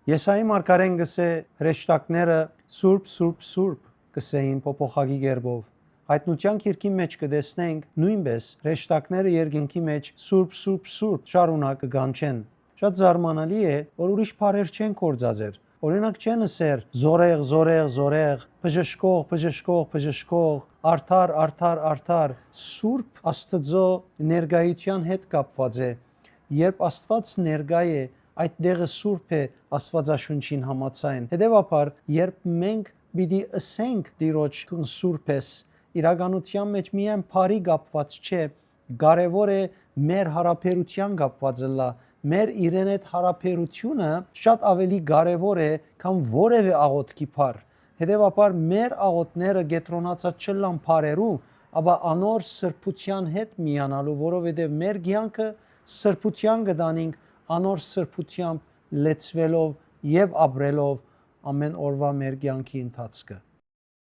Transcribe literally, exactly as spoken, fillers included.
Եսայի մարգարեն կ'ըսէ. «Հրեշտակները սուրբ, սուրբ, սուրբ կ'ըսէին փոփոխակի կերպով»։ Հայտնութեան գիրքին մէջ կը տեսնենք նոյնպէս հրեշտակները երկնքի մէջ «Սուրբ, սուրբ, սուրբ» շարունակ կը կանչեն։ Շատ զարմանալի է, որ ուրիշ բառեր չեն գործածեր։ Օրինակ, չեն ըսեր «զորեղ, զորեղ, զորեղ», «բժշկող, բժշկող, բժշկող», «արդար, արդար, արդար»։ Սուրբ Աստուծոյ ներկայութեան հետ կապուած է։ Երբ Աստուած ներկայ է, այդ տեղը սուրբ է Աստուածաշունչին համաձայն։ Հետեւաբար, երբ մենք պիտի ըսենք Տիրոջ. «Դուն սուրբ ես», իրականութեան մէջ միայն բառի կապուած չէ, կարեւոր է մեր յարաբերութեան կապուած ըլլայ։ Մեր իրեն հետ յարաբերութիւնը շատ աւելի կարեւոր է, քան որեւէ աղօթքի բառ։ Հետեւաբար, մեր աղօթքները կեդրոնացած չըլլան բառերու, ապա անոր սրբութեան հետ միանալու, որովհետեւ մեր կեանքը սրբութեան կը տանինք անոր սրբութեամբ լեցուելով եւ ապրելով ամէն օրուայ մեր կեանքի ընթացքը։